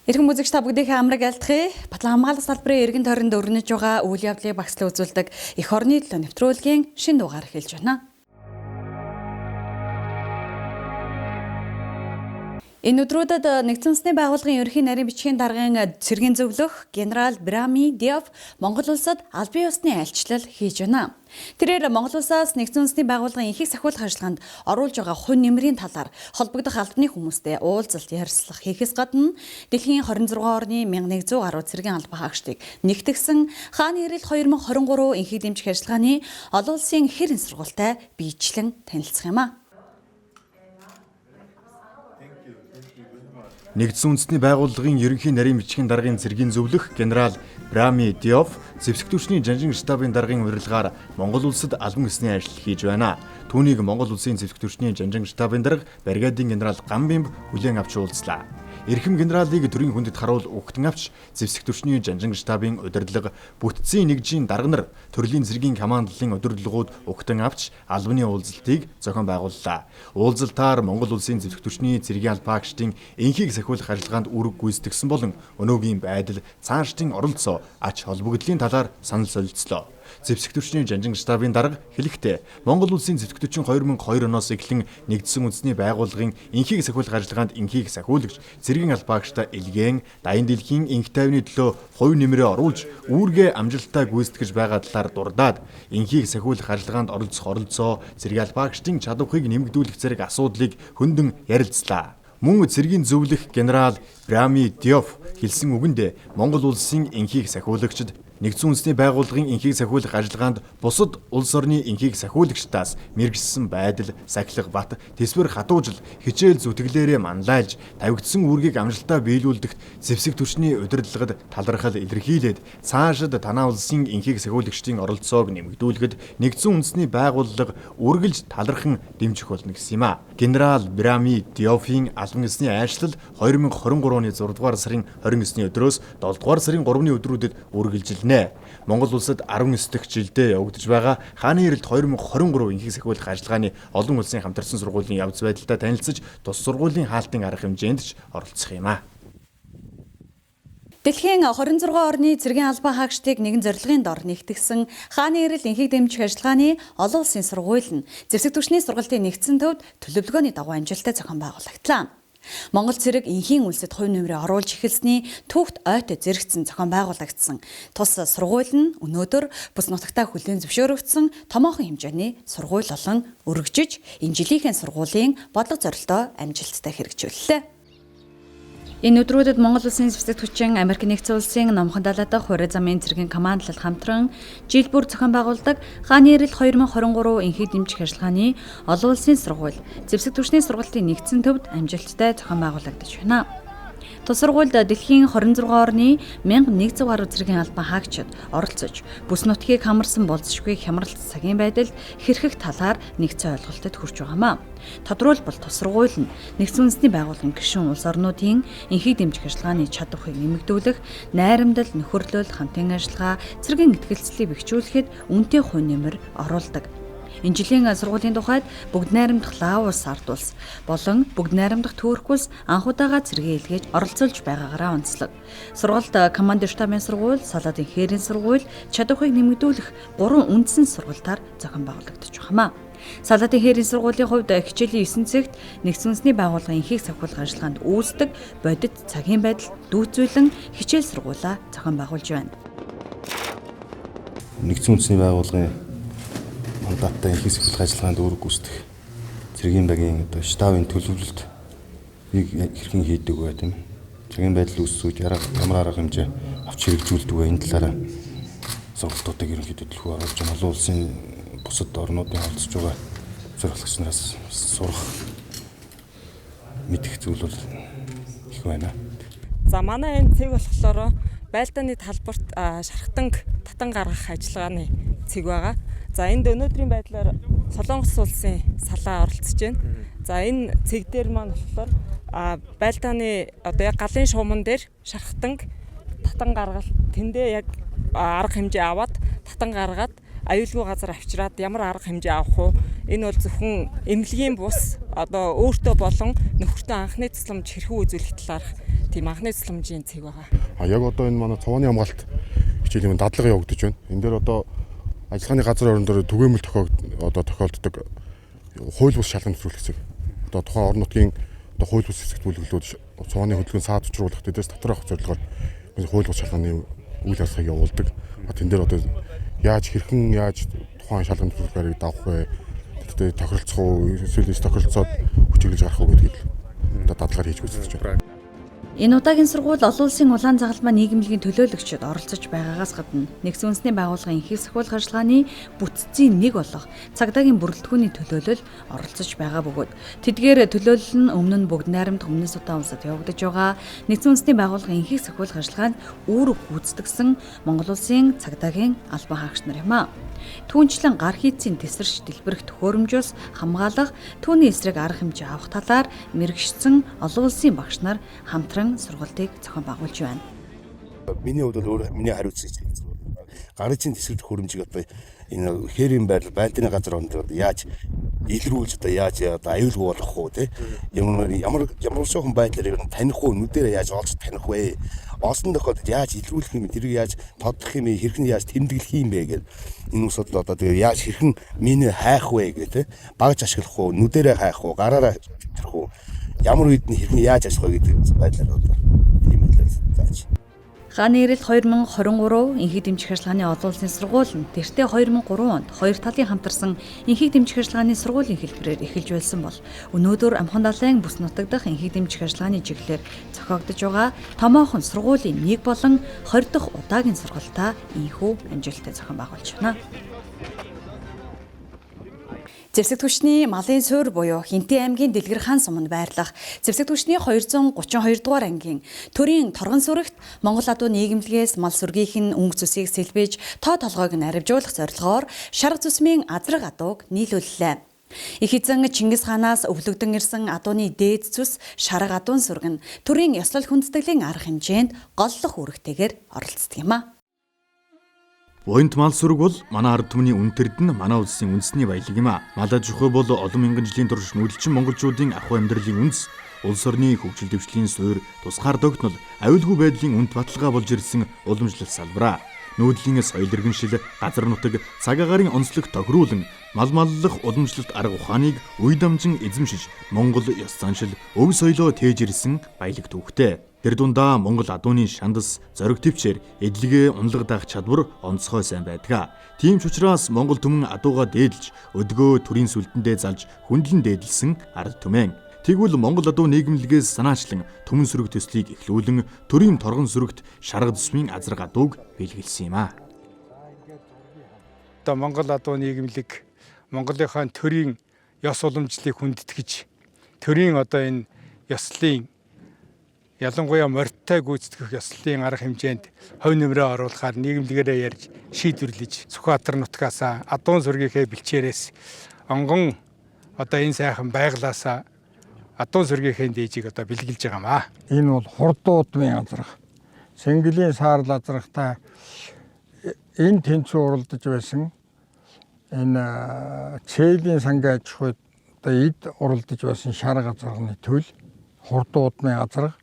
Эрхэм үзэгч та бүгдийнхээ амраг айлтгая. Батлан хамгаалах салбарын эргэн тойронд өрнөж байгаа үйл явдлыг багцлан үзүүлдэг эх орны төлөө нэвтрүүлгийн шинэ дугаар эхэлж байна. Энэ өдрүүдэд Нэгдсэн Үндэсний байгууллагын ерөнхий нарийн бичгийн даргын цэргийн зөвлөх генерал Брами Диоф Монгол улсад албан ёсны айлчлал хийж байна. Тэрээр Монгол улсаас Нэгдсэн Үндэсний байгууллагын ихийг сахиулах ажиллагаанд оруулж байгаа хувь нэмрийн талаар холбогдох албаны хүмүүстэй уулзалт ярилцлага хийхээс гадна дэлхийн 26 орны 1100 гаруй цэргийн албан хаагчдыг нэгтгсэн хааны эрэл 2023 энхийг дэмжих ажиллагааны олон улсын хэр сургуультай биечлэн танилцах юм а. Нэгдсэн үндэсний байгууллагын ерөнхий нарийн бичгийн даргын цэргийн зөвлөх генерал Брами Диоф зэвсэг түвшний жанжин штабын даргын урилгаар Монгол улсад албан ёсны ажил хийж байна. Түүнийг Монгол улсын зэвсэг түвшний жанжин штабын дарга бригадын генерал Гамбимб хүлээн авч уулзлаа. Эрхэм генералыг төрийн хүндэт харуул угтан авч зэвсэг түвшний жанжин штабын удирдлага бүтцийн нэгжийн дарга нар төрлийн цэргийн командлалын удирдлагууд угтан авч албаны уулзалтыг зохион байгууллаа. Уулзалтаар Монгол улсын зэвсэг түвшний цэргийн албаагчдын энхийг сахиулах ажиллагаанд үүрэг гүйцэтгэсэн болон өнөөгийн байдал цаашдын оролцоо ач холбогдлын талаар санал солилцлоо. Зэвсэг түвшний жанжин штабын дарга хэлэхдээ Монгол улсын зэвсэг түвшин 2002 оноос эхлэн нэгдсэн үндэсний байгууллагын энхийг сахиулах ажиллагаанд энхийг сахиулагч цэргийн албаагчдаа элгээн дайны дэлхийн энх тайвны төлөө хувь нэмрээ оруулж үүргээ амжилттай гүйцэтгэж байгаа талаар дурдаад энхийг сахиулах ажиллагаанд оролцох оролцоо цэргийн албаагчдын чадварыг нэмэгдүүлэх зэрэг асуудлыг хөндлөн ярилцлаа. Мөн цэргийн зөвлөх генерал Брами Диоф хэлсэн үгэндээ Монгол улсын энхийг сахиулагчид Нэгдсэн үндэсний байгууллагын энхийг сахиулах ажиллагаанд бусад улс орны энхийг сахиулагчдаас мэргэжсэн байдал, сахилга бат, тэсвэр хатуужил, хичээл зүтгэлээрээ манлайлж, тавигдсан үүргийг амжилттай биелүүлдэхт зэвсэг түвшний удирдлагад талархал илэрхийлээд цаашид танаа улсын энхийг сахиулагчдын оролцоог нэмэгдүүлэхэд нэгдсэн үндэсний байгууллага үргэлж талархан дэмжих болно гэсэн юм а. Генерал Брами Диофийн албан ёсны айшлал 2023 оны 6 дугаар сарын 29-ний өдрөөс 7 дугаар сарын 3-ны өдрүүдэд үргэлжилнэ. Монгол улсад 19 дахь жилдээ явагдаж байгаа хааны эрэлт 2023 энхийг сахиулах ажиллагааны олон улсын хамтарсан сургуулийн явц байдалтай танилцаж тус сургуулийн хаалтын арга хэмжээнд ч оролцох юм а. Дэлхийн 26 орны цэргийн албан хаагчдыг нэгэн зорилгын дор нэгтгсэн хааны эрэл энхийг дэмжих ажиллагааны олон улсын сургууль нь зэвсэг түвшний сургалтын нэгдсэн төвд төлөвлөгөөний дагуу амжилттай зохион байгуулагдлаа. Монгол цэрэг энхийн үлсэд хувь нэмрээ оруулж эхэлсний түүхт ойтой зэрэгцэн зохион байгуулагдсан тус сургууль нь өнөөдөр бүс нутагтаа хүлээн зөвшөөрөгдсөн томоохон хэмжээний сургууль болон өргөжиж энэ жилийнхээ сургуулийн бодлого зорилтоо амжилттай хэрэгжүүллээ. Энэ өдрүүдэд Монгол улсын зэвсэг хүчин Америк нэгдсэн улсын Номхон далай дахь хуурай замын цэргийн командлал хамтран жил бүр зохион байгуулдаг хааны эрэл 2023 энхийг дэмжих ажиллагааны олон улсын сургууль зэвсэг түвшний сургалтын нэгдсэн төвд амжилттай зохион байгуулагдаж байна. Тус сургуульд дэлхийн 26 орны 1100 гаруй цэргийн албан хаагчид оролцож, бүс нутгийг хамарсан болзошгүй хямралт цагийн байдалд хэрхэх талаар нэгдсэн ойлголтод хүрч байгаамаа. Тодруулбал тус сургууль нь нэгдсэн үндэсний байгууллагын гишүүн улс орнуудын энхийг дэмжих ажиллагааны чадварыг нэмэгдүүлэх, найрамдал, нөхөрлөл, хамтын ажиллагаа, цэргийн итгэлцлийг бэхжүүлэхэд үнэтэй хувь нэмэр оруулдаг. Энэ жилийн сургуулийн тухайд бүгд найрамдах Лаос ард улс болон бүгд найрамдах Турк улс анх удаага цэргээ илгээж оролцуулж байгаагаараа онцлог. Сургалт командир штабын сургууль, салаатын хээрийн сургууль, чадварыг нэмэгдүүлэх гурван үндсэн сургалтаар зохион байгуулагдаж байна. Салаатын хээрийн сургуулийн хувьд хичээлийн 9 цэгт нэгдсэн үндэсний байгууллагын энхийг сахиулах ажиллагаанд үүсдэг бодит цагийн байдал дүйцүүлэн хичээл сургуулаа зохион байгуулж байна. Нэгдсэн үндэсний байгууллагын мандаттай энхийг сахиулах ажиллагаанд үүрэг гүйцэтгэх цэргийн багийн одоо штабын төлөвлөлт хэрхэн хийдэг вэ тийм ээ. Цэргийн байдал үүссэн үед ямар арга хэмжээ авч хэрэгжүүлдэг вэ энэ талаараа сургалтуудыг ерөнхийдөө төлхөө оруулж байгаа. Олон улсын бусад орнуудын оролцож байгаа зориулагч нараас сурах мэдэх зүйл бол их байна. За манай энэ цэг болохоор байлдааны талбарт шархтанг татан гаргах ажиллагааны цэг байгаа. За энд өнөөдрийн байдлаар Солонгос улсын салаа оролцож байна. За энэ цэг дээр маань болохоор байлдааны одоо яг галын шууман дээр шархтанг татан гаргалт тэндээ яг арга хэмжээ аваад татан гаргаад аюулгүй газар авчираад ямар арга хэмжээ авах вэ? Энэ бол зөвхөн эмнэлгийн бус одоо өөртөө болон нөхөртөө анхны тусламж хэрхэн үзүүлэх талаарх Тийм анхны тусламжийн цэг байгаа. А яг одоо энэ манай цувааны хамгаалалт хичээлийн дадлага явагдаж байна. Энэ дээр одоо ажиллагааны газар орон дээр түгээмэл тохиолддог хууль бус шалган нэвтрүүлэх хэсэг. Одоо тухайн орон нутгийн одоо хууль бус хэсэгт бүлэглүүд цувааны хөдөлгөөн саад учруулах тэдээс татвар авах зорилгоор хууль бус шалгааны үйл ажиллагааг явуулдаг. Тэн дээр одоо яаж хэрхэн яаж тухайн шалган нэвтрүүлэхийг давах вэ? Тэгтээ тохиролцох уу, эсвэл тохиролцоод хүчиглэж гарах уу гэдгийг одоо дадлагаар хийж гүйцэтгэж байна. Энэ удаагийн сургууль олон улсын улаан загалмай нийгэмлэгийн төлөөлөгчид оролцож байгаагаас гадна нэгдсэн үндэсний байгууллагын энхийг сахиулах ажиллагааны бүтцийн нэг болох цагдаагийн бүрэлдэхүүний төлөөлөл оролцож байгаа бөгөөд тэдгээр төлөөлөл нь өмнө нь бүгд найрамдах өмнөд Судан улсад явагдаж байгаа нэгдсэн үндэсний байгууллагын энхийг сахиулах ажиллагаанд үүрэг гүйцэтгэсэн Монгол улсын цагдаагийн албан хаагч нар юм а. Түүнчлэн гар хийцийн тесэрч дэлбэрэх төхөөрөмжөөс хамгаалах, түүний эсрэг арга хэмжээ авах талаар мэргэжсэн олон улсын багш нар хамтран сургалтыг зохион байгуулж байна. Миний хувьд бол өөр миний хариуцсан зүйл гарын тесрэх төхөөрөмжийг одоо энэ хээрийн байрлал байлдааны газар орон дээр яаж илрүүлж одоо яаж одоо аюулгүй болох уу те ямар ямар ямар шохон байдлаар ер нь таних уу, нүдэрээ яаж олж таних вэ, олсон тохиолдолд яаж илрүүлэх юм, тэрийг яаж тодлох юм, хэрхэн яаж тэмдэглэх юм бэ гэдэг энэ асуудал одоо тэгээ яаж хэрхэн миний хайх вэ гэх те багж ашиглах уу, нүдэрээ хайх уу, гараараа тэрх үү, ямар үед нь хэрхэн яаж ашиглах вэ гэдэг байдлаар одоо тийм байдлаар зааж. Хааны эрэл 2023 энхийг дэмжих ажиллагааны олон улсын сургууль нь тэртээ 2003 онд хоёр талын хамтарсан энхийг дэмжих ажиллагааны сургуулийн хэлбэрээр эхэлж байсан бол өнөөдөр Амхан далайн бүс нутаг дахь энхийг дэмжих ажиллагааны чиглэлээр зохиогдож байгаа томоохон сургуулийн нэг болон 20 дахь удаагийн сургалтаа энхүү амжилттай зохион байгуулж байна. Зэвсэг түвшний малын суурь буюу Хинтээ аймгийн Дэлгэр хаан суманд байрлах зэвсэг түвшний 232 дугаар ангийн төрийн торгон сүрэгт Монгол адуу нийгэмлэгээс мал сүргийнх нь өнгө зүсийг сэлбэж тоо толгойг нь аривжуулах зорилгоор шарга зүсмийн азраг адууг нийлүүллээ. Их эзэн Чингис хаанаас өвлөгдөн ирсэн адууны дээд зүс шарга адуун сүрэг нь төрийн ёслол хүндэтгэлийн арга хэмжээнд голлох үүрэгтэйгээр оролцдог юм а. Буянт мал сүрэг бол манай ард түмний үн тэрд нь манай улсын үндэсний баялаг юм а. Мал аж ахуй бол олон мянган жилийн турш нүүдэлчин монголчуудын ахуй амьдралын үндэс, улс орны хөгжил дэвшлийн суурь, тусгаар тогтнол, аюулгүй байдлын үнэт баталгаа болж ирсэн уламжлал салбараа. Нүүдлийн соёл иргэншил, газар нутаг, цаг агаарын онцлог тохируулан мал маллах уламжлалт арга ухааныг үе дамжин эзэмшиж Монгол ёс заншил, өв соёлоо тээж ирсэн баялаг түүхтэй. Тэр дундаа Монгол адууны шандас, зориг төвчээр эдлэгээ унлаг даах чадвар онцгой сайн байдаг. Тийм ч учраас Монгол түмэн адуугаа дээдлж, өдгөө төрийн сүлдэндээ залж хүндлэн дээдлсэн ард түмэн. Тэгвэл Монгол адуу нийгэмлэгээс санаачлан түмэн сүрэг төслийг эхлүүлэн төрийн торгон сүрэгт шарга зүсмийн азраг адууг бэлгэлсэн юм а. Одоо Монгол адуу нийгэмлэг Монголынхаа төрийн ёс уламжлалыг хүндэтгэж, төрийн одоо энэ ёслолын ялангуяа морьтой гүйцэтгэх ёслолын арга хэмжээнд хувь нэмрээ оруулахаар нийгэмлэгээрээ ярьж шийдвэрлэж Сүхбаатар нутгаасаа адуун сүргийнхээ бэлчээрээс онгон одоо энэ сайхан байглаасаа адуун сүргийнхээ дээжийг одоо бэлгэлж байгаа маа. Энэ бол хурдан удмын азрах. Сэнгэлийн саарл азрахтай энэ тэнцүү уралдаж байсан энэ Чэйлийн сангийн аж ахуйд одоо эд уралдаж байсан шарга азрагны төл хурдан удмын азраг.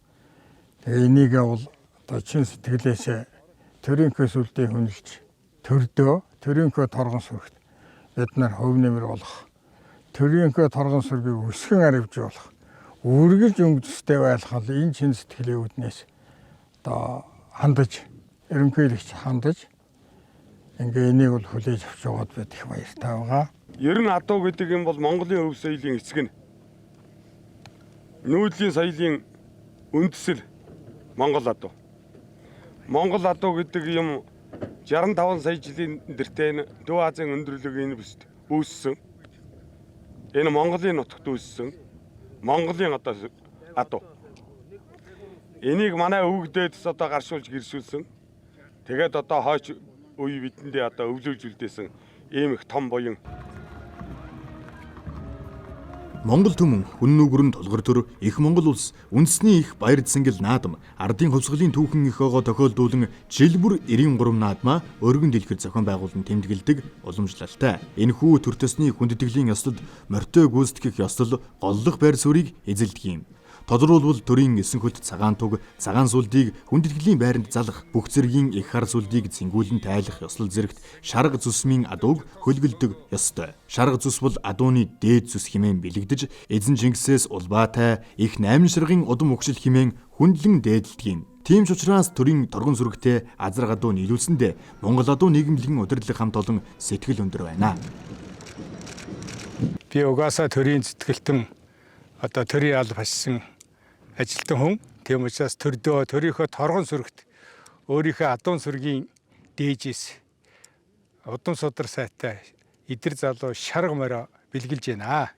Тэгээ энийг бол одоо чин сэтгэлээсээ төрийнхөө сүлдээ хүнэлж төрдөө төрийнхөө торгон сүрэгт бид нар хувь нэмэр болох, төрийнхөө торгон сүргийг өсгөн аривжуулах, үргэлж өнгө зүстэй байлгах энэ чин сэтгэлийн үүднээс одоо хандаж, ерөнхийлөгч хандаж ингээ энийг бол хүлээж авч яваад бид их баяртай байгаа. Ер нь адуу гэдэг юм бол Монголын өв соёлын эцэг нь. Нүүдлийн соёлын үндэсэл Монгол адуу. Монгол адуу гэдэг юм 65 сая жилийн дэртэй Төв Азийн өндөрлөг энэ бүст үүссэн. Энэ Монголын нутагт үүссэн. Монголын одоо адуу. Энийг манай өвөг дээдэс одоо гаршуулж гэршүүлсэн. Тэгээд одоо хойч үе бидэндээ одоо өвлөж үлдээсэн ийм их том буян. Монгол түмэн хүн нүгүрэн тулгар төр их Монгол улс үндэсний их баяр зэнгэл наадам ардын хувьсгалын түүхэн их огоо тохиолдуулан жил бүр 93 наадмаа өргөн дэлгэр зохион байгуулан тэмдэглэдэг уламжлалтай. Энэхүү төр төсний хүндэтгэлийн ёслолд морьтой гүйцэтгэх ёслол голлох байр суурийг эзэлдэг юм. Тодруулбал төрийн эсэн хөлт цагаан туг, цагаан сүлдийг хүндэтгэлийн байранд залах, бүх зэргийн их хар сүлдийг зингүүлэн тайлах ёслол зэрэгт шарга зүсмийн адууг хөлгөлдөг ёстой. Шарга зүс бол адууны дээд зүс хэмээн бэлэгдэж, эзэн Чингисээс улбаатай их 8 шаргын удам өгшил хэмээн хүндлэн дээдэлдэг юм. Тийм ч учраас төрийн торгон сүрэгтэй азарга адуу нийлүүлсэндээ Монгол адуу нийгэмлэгийн удирдлага хамт олон сэтгэл өндөр байна. Би угаасаа төрийн зүтгэлтэн одоо төрийн алба хашсан ажилтан хүн. Тийм учраас төрдөө төрийнхөө торгон сүрэгт өөрийнхөө адуун сүргийн дээжээс удам судар сайтай идэр залуу шарга морио бэлгэлж байна.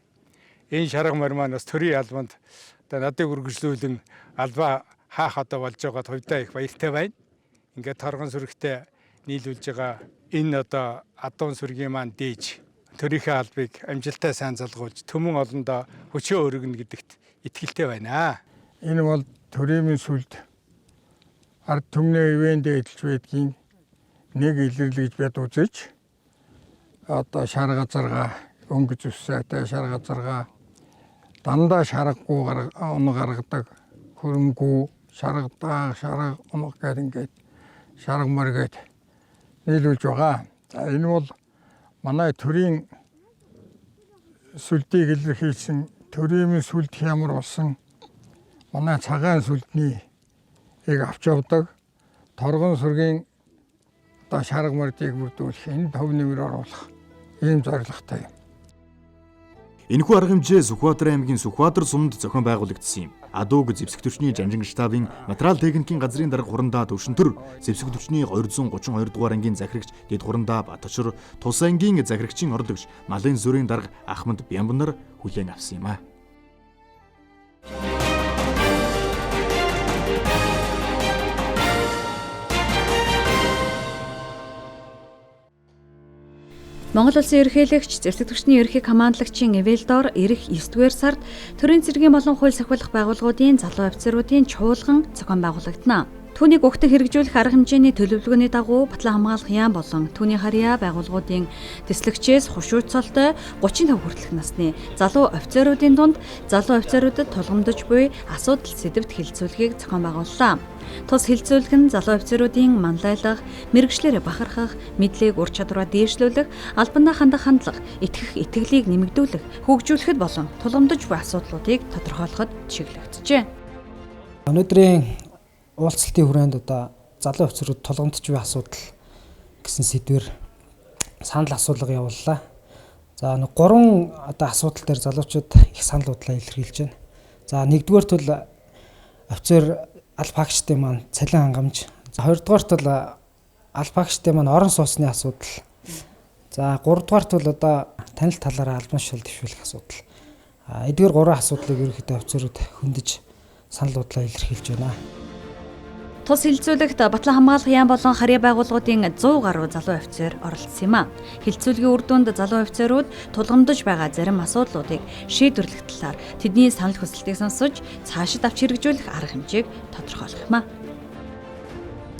Энэ шарга морь маань бас төрийн албанд одоо надыг үргэлжлүүлэн албаа хаах одоо болж байгаад хувьдаа их баяртай байна. Ингээд торгон сүрэгтэй нийлүүлж байгаа энэ одоо адуун сүргийн маань дээж төрийнхөө албыг амжилттай сайн залгуулж төмөн олондоо хөчөө өргөнө гэдэгт итгэлтэй байна. Энэ бол төрийн сүлд ард түмний ивэн дээдэлж байдгийн нэг илэрлэгж бид үзэж одоо шар газарга өнгө зүссайтай шар газарга дандаа шаргагүй он гаргадаг хөрөнгүү шаргадаа шарга унах гэдэг ингээд шарга морь гээд нийлүүлж байгаа. За энэ бол манай төрийн сүлдийг илэрхийлсэн төрийн сүлд хямар болсон манай цагаан сүлдний ийг авч явдаг торгон сүргийн одоо шарга морьдыг бүрдүүлэх энэ төв нэмэр оруулах ийм зорилготой юм. Энэхүү арга хэмжээ Сүхбаатар аймгийн Сүхбаатар сумд зохион байгуулагдсан юм. Адууг зэвсэг түвшний жанжин штабын материал техникийн газрын дарга хурандаа Төвшөнтөр, зэвсэг түвшний 232 дугаар ангийн захирагч Дэд хурандаа Баточор, Тус ангийн захирагчийн орлогч Малын сүрийн дарга Ахмад Бямбнар хүлээн авсан юм а. Монгол Улсын ерөнхийлөгч зэвсэг түвшний ерөнхий командлагчийн Эвелдор ирэх 9-р сард төрийн цэргийн болон хууль сахиулах байгууллагуудын залуу офицеруудын чуулган зохион байгуулагдана. Түүнийг угтан хэрэгжүүлэх арга хэмжээний төлөвлөгөөний дагуу Батлан хамгаалах яам болон түүний харьяа байгууллагуудын тэслэгчээс хушууцолтой 35 хүртэлх насны залуу офицеруудын дунд залуу офицеруудад тулгамдж буй асуудал сэдэвт хилцүүлгийг зохион байгууллаа. Тус хилцүүлэг нь залуу офицеруудын манлайлах, мэргэжлээрээ бахархах, мэдлэг ур чадвараа дээшлүүлэх, албандаа хандах хандлага, итгэх итгэлийг нэмэгдүүлэх, хөгжүүлэхэд болон тулгамдж буй асуудлуудыг тодорхойлоход чиглэгджээ. Өнөөдрийн уулзалтын хүрээнд одоо залуу офицерууд тулгамдж буй асуудал гэсэн сэдвээр санал асуулга явууллаа. За нэг гурван одоо асуудал дээр залуучууд их санал бодлоо илэрхийлж байна. За нэгдүгээрт бол офицер алфагчдын маань цалин хангамж. За хоёрдугаарт бол алфагчдын маань орон сууцны асуудал. За гуравдугаарт бол одоо танил талаараа албан тушаал дэвшүүлэх асуудал. Эдгээр гурван асуудлыг ерөнхийдөө офицерууд хөндөж санал бодлоо илэрхийлж байна. Тус хилцүүлэгт Батлан хамгаалах яам болон харьяа байгууллагуудын 100 гаруй залуу офицер оролцсон юм а. Хилцүүлгийн үр дүнд залуу офицерууд тулгамдж байгаа зарим асуудлуудыг шийдвэрлэх талаар тэдний санал хүсэлтийг сонсож цаашид авч хэрэгжүүлэх арга хэмжээг тодорхойлох юм а.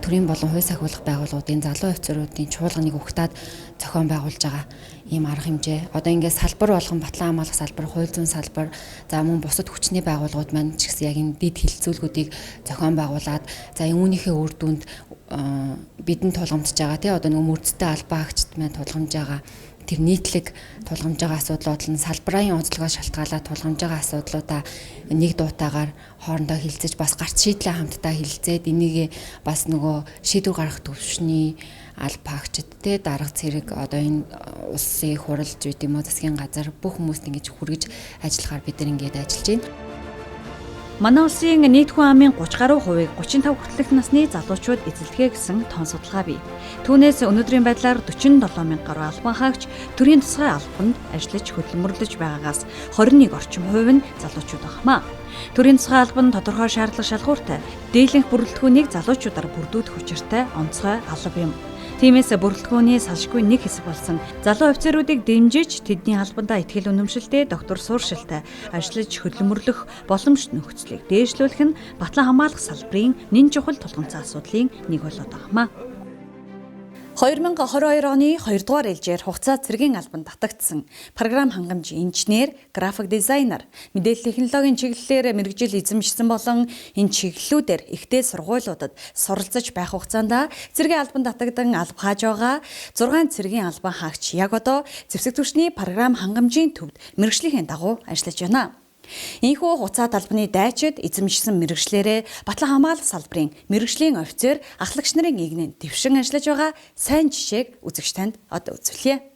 Төрийн болон хууль сахиулах байгууллагуудын залуу офицеруудын чуулганыг угтаад зохион байгуулж байгаа ийм арга хэмжээ. Одоо ингээд салбар болгон Батлан хамгаалах салбар, хууль зүйн салбар, за мөн бусад хүчний байгууллагууд маань ч гэсэн яг энэ дэд хилцүүлгүүдийг зохион байгуулад за үүнийхээ үр дүнд бидэнд тулгамдж байгаа тий одоо нөгөө мөрдөдтэй албаа агчд маань тулгамж байгаа тэр нийтлэг тулгамж байгаа асуудлууд нь салбарын онцлогоос шалтгаалаад тулгамж байгаа асуудлуудаа нэг дуутаагаар хоорондоо хилцэж бас гарц шийдлээ хамтдаа хилцээд энийг бас нөгөө шийдвэр гаргах төвшний албаагчд те дарга цэрэг одоо энэ улсын хуралж үт юм уу засгийн газар бүх хүмүүст ингэж хүргэж ажиллахаар бид нар ингэж ажиллаж байна. Манай улсын нийт хүн амын 30 гаруй хувийг 35 хүртэлх насны залуучууд эзэлдэгэ гэсэн тоон судалгаа бий. Түүнээс өнөөдрийн байдлаар 47 мянга гаруй албан хаагч төрийн тусгай албанд ажиллаж хөдөлмөрлөж байгаагаас 21 орчим хувь нь залуучууд байна. Төрийн тусгай албан тодорхой шаардлага шалгууртай дийлэнх бүрэлдэхүүнийг залуучуудаар бүрдүүлэх учиртай онцгой алба юм. Тиймээс бүрэлдэхүүний салшгүй нэг хэсэг болсон залуу офицеруудыг дэмжиж тэдний албандаа итгэл үнэмшилтэй доктор сууршилтай ажиллаж хөдөлмөрлөх боломж нөхцөлийг дээшлүүлэх нь Батлан хамгаалах салбарын нэн чухал тулгамдсан асуудлын нэг болоод байгаа юм. 2022 оны 2 дугаар ээлжээр хугацаа цэргийн албанд татагдсан програм хангамж инженер, график дизайнер, мэдээлэл технологийн чиглэлээр мэргэжил эзэмшсэн болон энэ чиглэлүүдээр ихтэй сургуулиудад суралцаж байх хугацаанд цэргийн албанд татагдан алба хааж байгаа 6 цэргийн албан хаагч яг одоо зэвсэг түвшний програм хангамжийн төвд мэргэжлийн дагуу ажиллаж байна. Энэхүү хугацаат албаны дайчид эзэмшсэн мэргэжлээрээ Батлан хамгаалах салбарын мэргэжлийн офицер ахлагч нарын эгнээнд дэвшин ажиллаж байгаа сайн жишээг үзэгч танд одоо үзүүлье.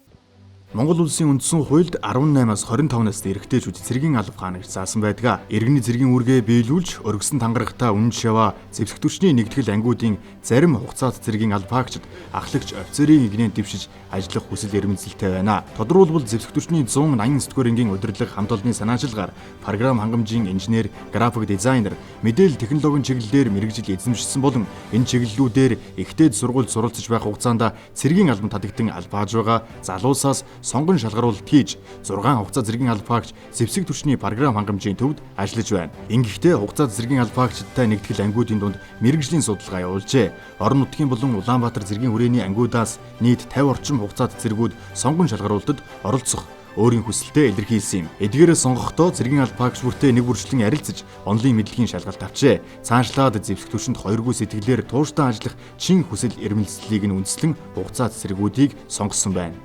Монгол улсын үндсэн хуульд 18-аас 25 насны эрэгтэйчүүд цэргийн алба хаана гэж заасан байдаг. Иргэний цэргийн үүргээ биелүүлж, өргөсөн тангарагтаа үнэн шаваа зэвсэг түвшний нэгтгэл ангиудын зарим хугацаат цэргийн алба хаагчид ахлагч офицерын эгнээнд дэвшиж ажиллах хүсэл эрмэлзэлтэй байна. Тодруулбал зэвсэг түвшний 189 дугаар ангийн удирдлага хамт олонны санаачилгаар програм хангамжийн инженер, график дизайнер, мэдээлэл технологийн чиглэлээр мэргэжил эзэмшсэн болон энэ чиглэлүүдээр ихтэй сургуульд суралцж байх хугацаанд цэргийн албанд татагдан алба хааж байгаа залуусаас сонгон шалгаруулалт хийж 6 хугацаа цэргийн алба хаагч зэвсэг түвшний програм хангамжийн төвд ажиллаж байна. Ингэхдээ хугацаа цэргийн алба хаагчидтай нэгтгэл ангиудын дунд мэргэжлийн судалгаа явуулжээ. Орон нутгийн болон Улаанбаатар цэргийн хүрээний ангиудаас нийт 50 орчим хугацаат цэргүүд сонгон шалгаруулалтад оролцох өөрийн хүсэлтээ илэрхийлсэн юм. Эдгээрээ сонгохдоо цэргийн алба хаагч бүртээ нэг бүрчлэн ярилцаж онлын мэдлэгийн шалгалт авчээ. Цаашлаад зэвсэг түвшинд хоёргүй сэтгэлээр тууштай ажиллах чин хүсэл эрмэлзлийг нь үндэслэн хугацаат цэргүүдийг сонгосон байна.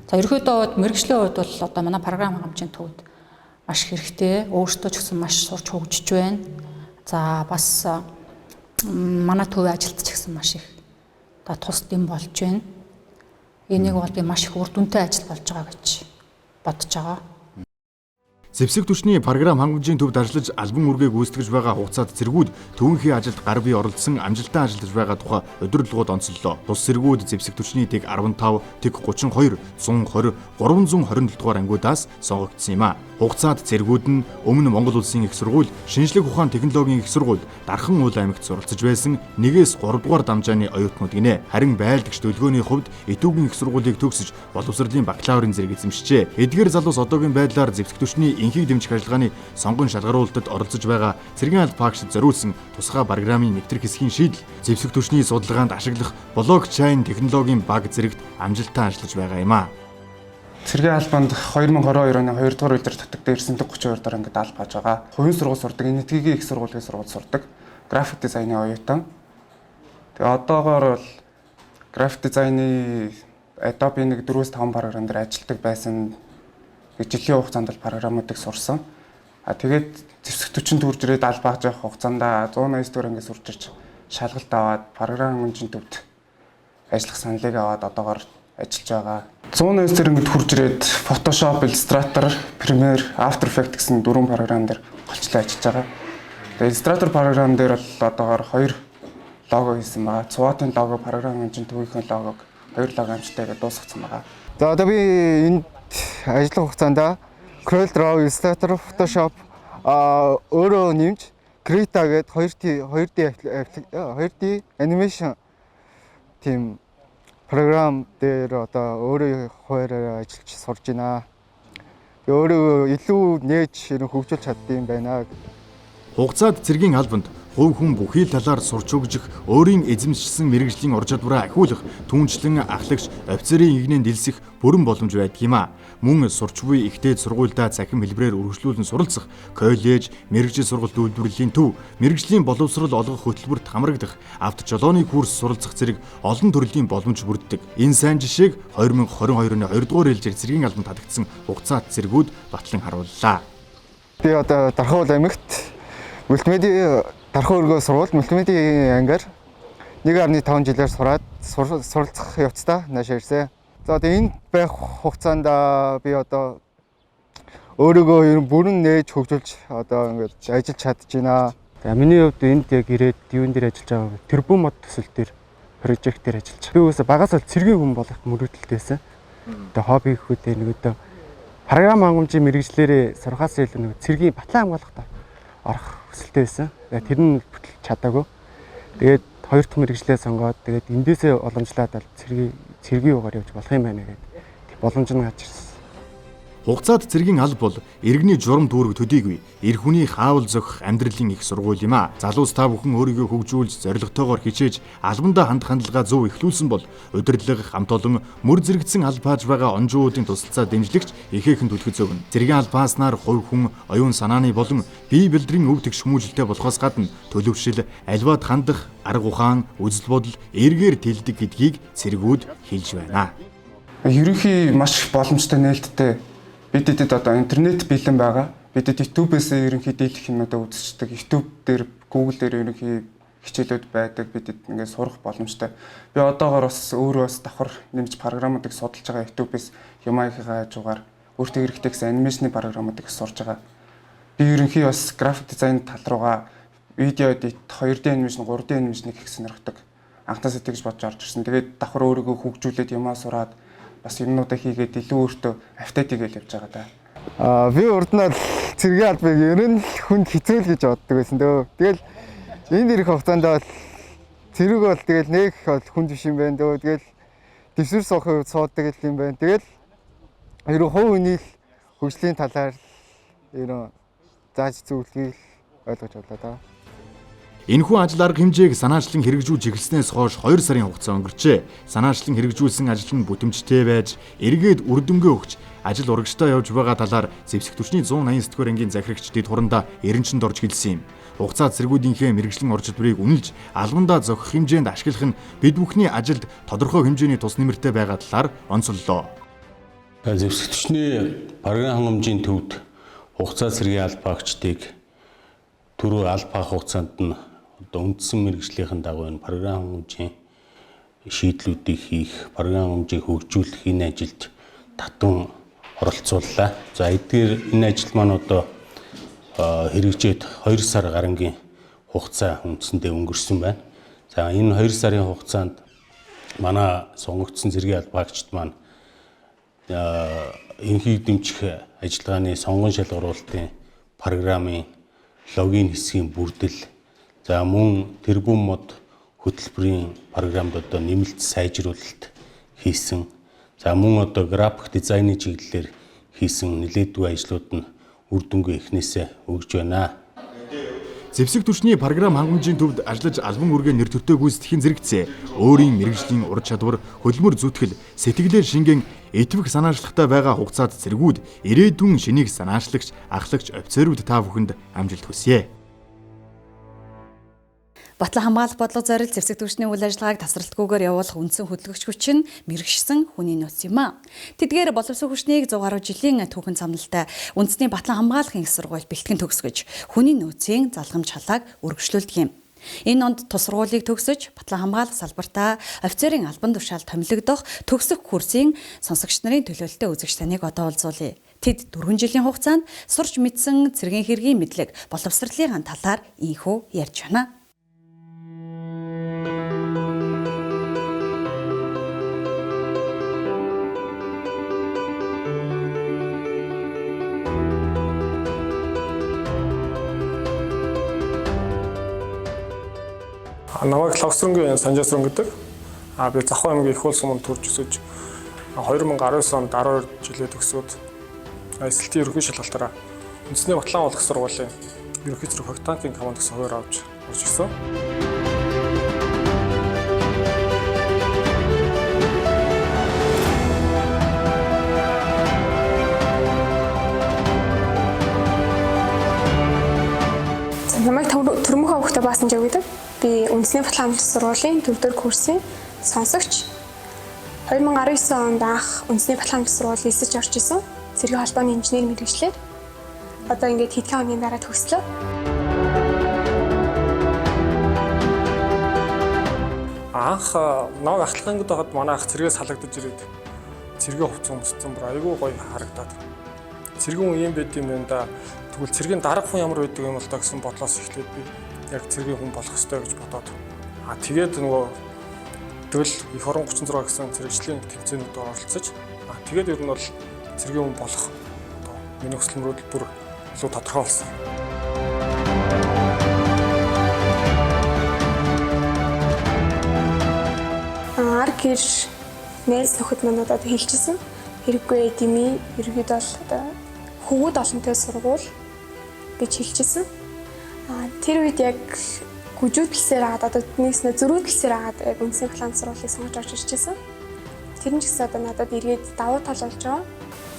За ерөнхийдөө мэргэжлийн хувьд бол одоо манай програм хангамжийн төвд маш хэрэгтэй. Өөртөө ч гэсэн маш сурч хөгжиж байна. За бас манай төвийн ажилт ч гэсэн маш их одоо тус дэм болж байна. Энийг бол би маш их үр дүнтэй ажил болж байгаа гэж бодож байгаа. Зэвсэг түвшний програм хангамжийн төвд ажиллаж албан үүргээ гүйцэтгэж байгаа хугацаат цэргүүд төвөнхийн ажилд гар бие оролцсон амжилттай ажиллаж байгаа тухай удирдлагууд онцоллоо. Тус цэргүүд зэвсэг түвшний тэг 15, тэг 32, 120, 327 дугаар ангиудаас сонгогдсон юм а. Хугацаат цэргүүд нь өмнө Монгол улсын их сургууль, шинжлэх ухаан технологийн их сургууль, Дархан уул аймагт суралцж байсан 1-ээс 3 дугаар дамжааны оюутнууд гинэ. Харин байлдагч төлгөөний хувьд Итүүгийн их сургуулийг төгсөж боловсролын бакалаврын зэрэг эзэмшжээ. Эдгээр залуус одоогийн байдлаар зэвсэг түвшний энхийг дэмжих ажиллагааны сонгон шалгаруулалтад оролцож байгаа цэргийн алба хаагчид зориулсан тусгай програмын нэвтрэх хэсгийн шийдэл зэвсэг түвшний судалгаанд ашиглах блокчейн технологийн баг зэрэгт амжилттай ажиллаж байгаа юм а. Цэргийн албанд 2022 оны 2 дугаар үйлдвэр татагдан ирсэн 32 дугаар ангид алба хааж байгаа. Хувийн сургууль сурдаг, Энэтхэгийн их сургуулийн сургууль сурдаг. График дизайны оюутан. Тэгээ одоогоор бол график дизайны Adobe нэг 4-5 програм дээр ажилладаг байсан. Жилийн хугацаанд бол програмуудыг сурсан. А тэгээд зэвсэг түвшинд төрж ирээд алба хааж явах хугацаанд 189 дугаар ангиас сурч ирж шалгалт аваад програм хангамжийн төвд ажиллах саналыг аваад одоогоор ажиллаж байгаа. 189 дээр ангид хурж ирээд Photoshop, Illustrator, Premiere, After Effects гэсэн дөрвөн програм дээр голчлон ажиллаж байгаа. Тэгээд Illustrator програм дээр бол одоогоор 2 лого хийсэн байгаа. Цуватын лого, програм хангамжийн төвийнхөө логог 2 лого амжилттай дуусгацсан байгаа. За одоо би энд ажиллах хугацаанд Corel Draw, Illustrator, Photoshop өөрөө нэмж Krita гэдэг 2D animation тийм програм дээр одоо өөрөө хуваараа ажиллаж сурж байна. Тэгээ өөрөө илүү нээж ер нь хөгжүүлж чаддсан байна. Хугацаат цэргийн албанд хувь хүн бүхий л талаар сурч хөгжих, өөрийн эзэмшсэн мэргэжлийн ур чадвараа ахиулах, түүнчлэн ахлагч офицерын эгнээнд элсэх бүрэн боломж байдаг юм а. Мөн сурч буй ихтэй сургуульдаа цахим хэлбэрээр үргэлжлүүлэн суралцах, коллеж, мэргэжил сургалт үйлдвэрлэлийн төв, мэргэжлийн боловсрол олгох хөтөлбөрт хамрагдах, автожолооны курс суралцах зэрэг олон төрлийн боломж бүрддэг. Энэ сайн жишээг 2022 оны 2 дугаар ээлжээр цэргийн албанд татагдсан хугацаат цэргүүд батлан харууллаа. Би одоо Дархан уул аймагт мультимедиа Дархан өргөө сургууль мультимедиа ангиар 1.5 жилээр сураад суралцах явцдаа наашаа ирсэн. За одоо энд байх хугацаанд би одоо өөрийгөө ер нь бүрэн нээж хөгжүүлж одоо ингээд ажиллаж чадж байна. За миний хувьд энд яг ирээд юун дээр ажиллаж байгаа вэ? Тэрбум мод төсөл дээр прожект дээр ажиллаж байгаа. Би угаасаа багаас л цэргийн хүн болох мөрөөдөлтэй байсан. Тэгээ хобби гэхүүдээ нэг өдөө програм хангамжийн мэргэжлээрээ сурахаас илүү нэг цэргийн батлан хамгаалахад орох хүсэлтэй байсан. Тэр нь бүтэлж чадаагүй. Тэгээд хоёр дахь мэргэжлээ сонгоод тэгээд эндээсээ уламжлаад цэргийн юугаар явж болох юм байна гэдэг боломж нь гарч ирсэн. Хугацаат цэргийн алба бол иргэний журам дүүрэг төдийгүй эр хүний хаавал зохих амьдралын их сургууль юм а. Залуус та бүхэн өөрийгөө хөгжүүлж зорилготойгоор хичээж албандаа хандах хандлага зөв эхлүүлсэн бол удирдлага, хамт олон мөр зэрэгцэн аль пааж байгаа онжуудын тусалцаа дэмжлэгч ихээхэн түлхэц өгнө. Цэргийн аль пааснаар хувь хүн оюун санааны болон бие бэлдрийн өв тэгш хүмүүжлэлтэй болохоос гадна төлөвшил, альваад хандах арга ухаан, үзэл бодол эргээр тэлдэг гэдгийг цэргүүд хэлж байна. Ерөнхий маш боломжтой нээлттэй. Бидэд одоо интернет бэлэн байгаа. Бидэд YouTube-ээс ерөнхий дийлэх юмнуудаа үзчихдэг. YouTube дээр, Google дээр ерөнхий хичээлүүд байдаг. Бидэд ингээд сурах боломжтой. Би одоогоор бас өөрөө бас давхар нэмж програмуудыг судалж байгаа. YouTube-ээс Ямахагийн хажуугаар өөртөө хэрэгтэй гэсэн анимашны програмуудыг сурж байгаа. Би ерөнхий бас график дизайн тал руугаа видео эдит, 2D анимашн, 3D анимашныг их сонирхдаг. Анхнаасаа тэгж бодож орж ирсэн. Тэгээд давхар өөрийгөө хөгжүүлээд юмаа сураад бас юмнуудаа хийгээд илүү өөртөө автаад игээл явж байгаа да. Би урд нь бол цэргийн албыг ер нь хүнд хэцүү л гэж боддог байсан дөө. Тэгэл энд ирэх хугацаанд бол цэрэг бол тэгэл нэг бол хүнд биш юм байна дөө. Тэгэл дэвсгэр суухын үед суудаг юм байна. Тэгэл ер нь хувь хүний л хөгжлийн талаар ер нь зааж зөвлөгийг ойлгож байлаа да. Энэхүү ажил арга хэмжээг санаачлан хэрэгжүүлж эхэлснээс хойш 2 сарын хугацаа өнгөрчээ. Санаачлан хэрэгжүүлсэн ажил нь бүтэмжтэй байж, эргээд үр дүнгээ өгч, ажил урагшдаа явж байгаа талаар зэвсэг түвшний 189 дугаар ангийн захирагч дэд хурандаа Эренчэнд орж хэлсэн юм. Хугацаа цэргүүдийнхээ мэргэжлэн ур чадварыг үнэлж, албандаа зохих хэмжээнд ашиглах нь бид бүхний ажилд тодорхой хэмжээний тус нэмэртэй байгаа талаар онцоллоо. Зэвсэг түвшний програм хангамжийн төвд хугацаа цэргийн албаагчдыг түрүү аль паах хугацаанд нь одоо үндсэн мэргэжлийнхэн дагуу энэ програм хангамжийн шийдлүүдийг хийх, програм хангамжийг хөгжүүлэх энэ ажилд татан оролцууллаа. За эдгээр энэ ажил маань одоо хэрэгжээд 2 сар гарангийн хугацаа үндсэндээ өнгөрсөн байна. За энэ 2 сарын хугацаанд манай сонгогдсон цэргийн албаагчид маань энхийг дэмжих ажиллагааны сонгон шалгаруулалтын програмын логин хэсгийн бүрдэл, за мөн тэрбум мод хөтөлбөрийн програмд одоо нэмэлт сайжруулалт хийсэн. За мөн одоо график дизайны чиглэлээр хийсэн нэлээдгүй ажлууд нь үр дүнгээ эхнээсээ өгж байна. Зэвсэг түвшний програм хангамжийн төвд ажиллаж албан үүргээ нэр төртөө гүйцэтгэхийн зэрэгцээ өөрийн мэргэжлийн ур чадвар, хөдөлмөр зүтгэл, сэтгэлээр шингэн итгэх санаачлагтай байгаа хугацаанд цэргүүд ирээдүйн шинийг санаачлагч, ахлагч офицерүүд та бүхэнд амжилт хүсье. Батлан хамгаалах бодлого зорил зэвсэг түвшний үйл ажиллагааг тасралтгүйгээр явуулах үндсэн хөдөлгөгч хүч нь мэргэшсэн хүний нөөц юм а. Тэдгээр боловсон хүчнийг 100 гаруй жилийн түүхэн цамналтай үндэсний батлан хамгаалахын их сургууль бэлтгэн төгсгөж хүний нөөцийн залгамж халааг өргөжлүүлдэг юм. Энэ онд тус сургуулийг төгсөж батлан хамгаалах салбартаа офицерын албан тушаал томилогдох төгсөх курсын сонсогч нарын төлөөлөлтөй үзэгч таныг одоо уулзуулъя. Тэд 4 жилийн хугацаанд сурч мэдсэн цэргийн хэргийн мэдлэг боловсролын талаар ийнхүү ярьж байна. Намайг Лхагсрангийн Санжаасран гэдэг. Би Завхан аймгийн Их уул суманд төрж өсөж 2019 онд 12 жилээ төгсөөд эсэлтийн ерөнхий шалгалтаараа үндэсний батлан хамгаалах сургуулийн ерөнхий зэрэг хог танкийн команд гэсэн хуваар авч орж ирсэн. Намайг Төрмөхөө хөвгтэй баасан жав гэдэг. Би үндэсний батлан хамгаалах сургуулийн 4-р курсын сонсогч. 2019 онд анх үндэсний батлан хамгаалах сургууль элсэж орж исэн. Цэргийн холбооны инженер мэргэжлээр. Одоо ингээд хэдхэн хоногийн дараа төгслөө. Анх намайг ахлах ангид байхад манай ах цэргээс халагдаж ирээд цэргийн хувцас өмссөн бүр айгүй гоё харагдаад. Цэргийн хүн юм байд юм байна да. Тэгвэл цэргийн дарга хүн ямар байдаг юм бол та гэсэн бодлоос эхлээд би яг цэргийн хүн болох ёстой гэж бодоод. Тэгээд нөгөө тэгэл их орон 36 гэсэн цэрэгчлийн тэмцээнүүдэд оролцож, тэгээд ер нь бол цэргийн хүн болох одоо миний хүсэл мөрөөдөл бүр илүү тодорхой болсон. Ар гэр найз нөхөд маань одоо хэлжсэн. Хэрэггүй дими ерөөдөө бол одоо хөвгүүд олонтой сургууль гэж хэлчихсэн. Тэр үед яг гүжүүдлсээр агаад одоо нэгснэ зөрүүдлсээр агаад яг үндэсний план сургуулийг сонгож орж ирчихсэн. Тэр нь ч гэсэн одоо надад эргээд давуу тал болж байгаа.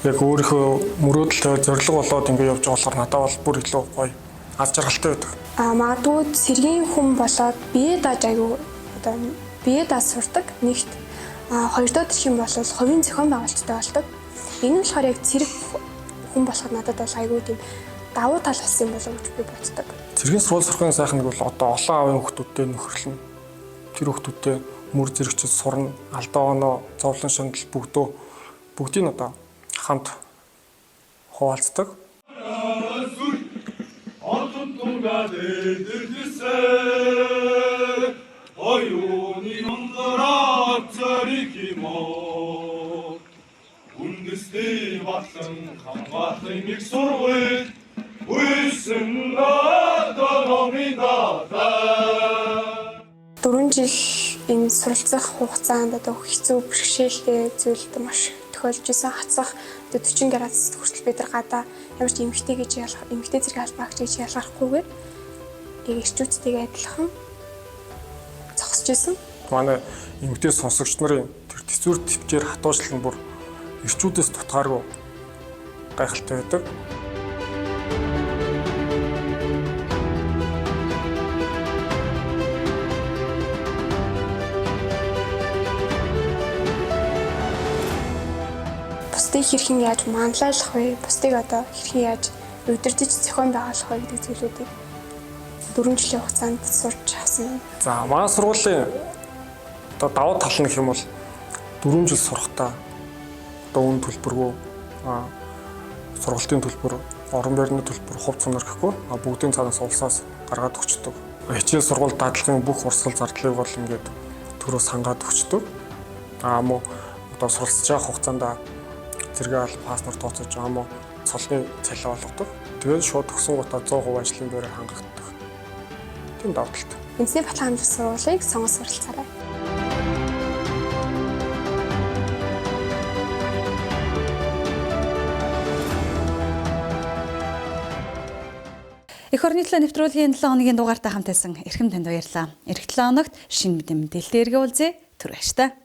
Яг өөрийнхөө мөрөөдөлтөй зорилго болоод ингэ явж байгаа болохоор надад бол бүр илүү гоё аз жаргалтай байдаг. Магадгүй цэргийн хүн болоод бие дааж айгүй одоо бие дааж сурдаг нэгт. Хоёрдоо гэх юм бол хувийн зохион байгуулалттай болдог. Энэ нь болохоор яг цэрэг хүн болоход надад бол айгүй тийм давуу тал болсон юм болов уу гэж би боддог. Цэргийн сургууль сурахын сайхан нэг бол одоо олон аавын хүүхдүүдтэй нөхөрлөнө. Тэр хүүхдүүдтэй мөр зэрэгчд сурна, алдаа оноо, зовлон шанал бүгдөө бүгдийг одоо хамт хуваалцдаг. Үндэсний батлан хамгааллын нэг сургууль Үйсэн номын далай. 4 жил энэ суралцах хугацаанд одоо хэцүү бэрхшээлтэй зүйлд маш тохиолж исэн. Хацах одоо 40 градус хүртэл бид нар гадаа ямар ч эмэгтэй гэж ялах, эмэгтэй зэрэг албаагч гэж ялгарахгүйгээр яг эрчүүдтэйгээ адилхан зогсож исэн. Манай эмэгтэй сонсогч нарын тэр тэсвэр төвчээр хатуучлал нь бүр эрчүүдээс дутгааргүй гайхалтай байдаг. Бусдыг хэрхэн яаж манлайлах вэ? Бусдыг одоо хэрхэн яаж удирдах зохион байгуулах вэ гэдэг зүйлүүдийг 4 жилийн хугацаанд сурч авсан. За, манай сургуулийн одоо давуу тал нь гэх юм бол 4 жил сурахдаа одоо үн төлбөргүй сургалтын төлбөр, орон байрны төлбөр, хувь цонор гэхгүй бүгдийн цаанаас улсаас гаргаад өгчдөг. Хичээл сургууль дадлагын бүх урсгал зардлыг бол ингээд төрөө сангаад өгчдөг. Мөн одоо суралцж байгаа хугацаанд зэрэг аль паснор тооцож байгаа мó цолны цалин олгодог. Тэгээд шууд төгсөн гутаа 100% ажлын байраар хангагддаг. Тийм давуу талтай. Үндэсний батлан хамгаалах сургуулийг сонгон суралцаарай. Эх орны төлөө нэвтрүүлгийн 7 хоногийн дугаартай хамт байсан эрхэм танд баярлалаа. Ирэх 7 хоногт шинэ мэдээлэлээр уулзъя. Түр баяртай.